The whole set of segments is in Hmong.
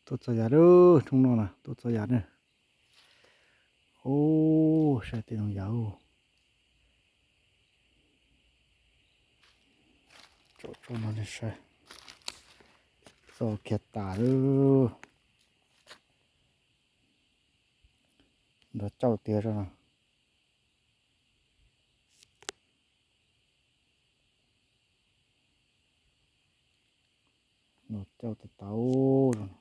Tuaj txog yav lawm, roob no na, tuaj txog yav na. Ub, saib tej no yav. Tsom tsom no nej saib. Txog kiag tas lawm. Nrov cauj tiag zog no. Nrov cauj tas tas zog.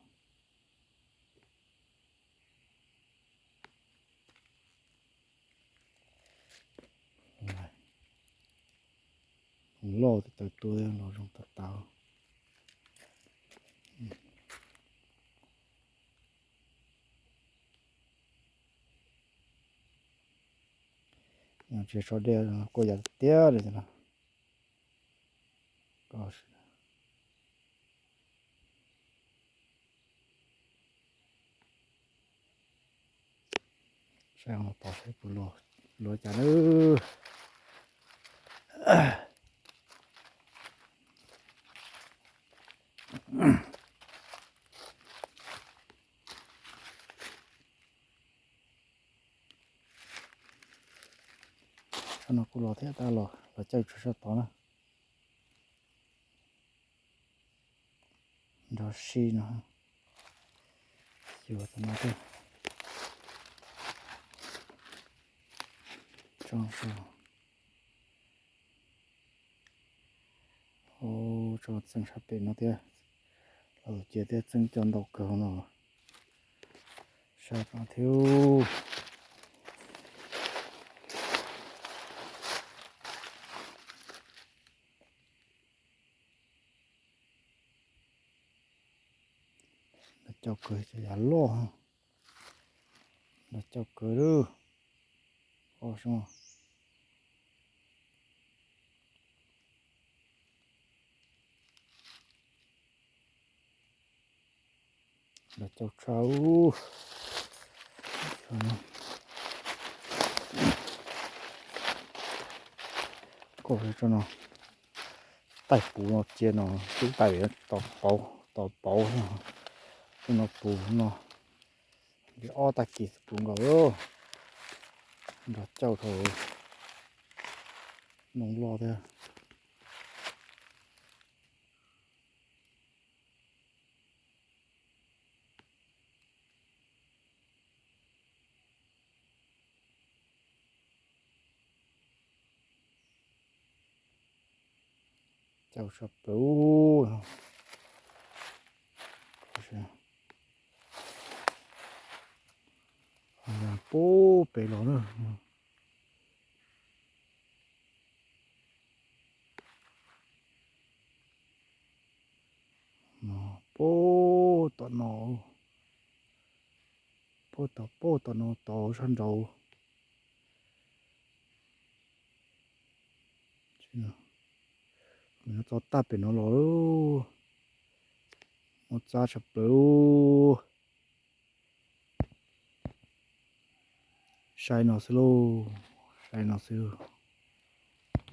Loj tas tas tuaj los zoo tas tas. Tsis so dej kuj yav tiag li no. Saib tod seb puas luag cas lawm. Sab no kuj los thiab, tab los los caij tsuas sab tod na. Nrov si no. Xyuas tam no thiab. Tso, tso txeeb sab pem no thiab. Los cia thiab, txeeb coj ntau kawg no. Sab no thiab. Nrov cauj kawg, cov yav loj. Nrov cauj kawg lawm. Nrov cauj tshaj. Koj tso no, taij puv no cia no, twb taij tom pauv, tom pauv, no puv no, li ob tag kis puv nkaus. Nrov cauj dhau, noo loj thiab. Cauj sab plaws. Puag pem los na. Puag tom no, puag tom, puag tom no tod sab nraud. Txog tag pem no los, muaj txab tshaj plaws. Saib no xwb lauj, saib no xwb.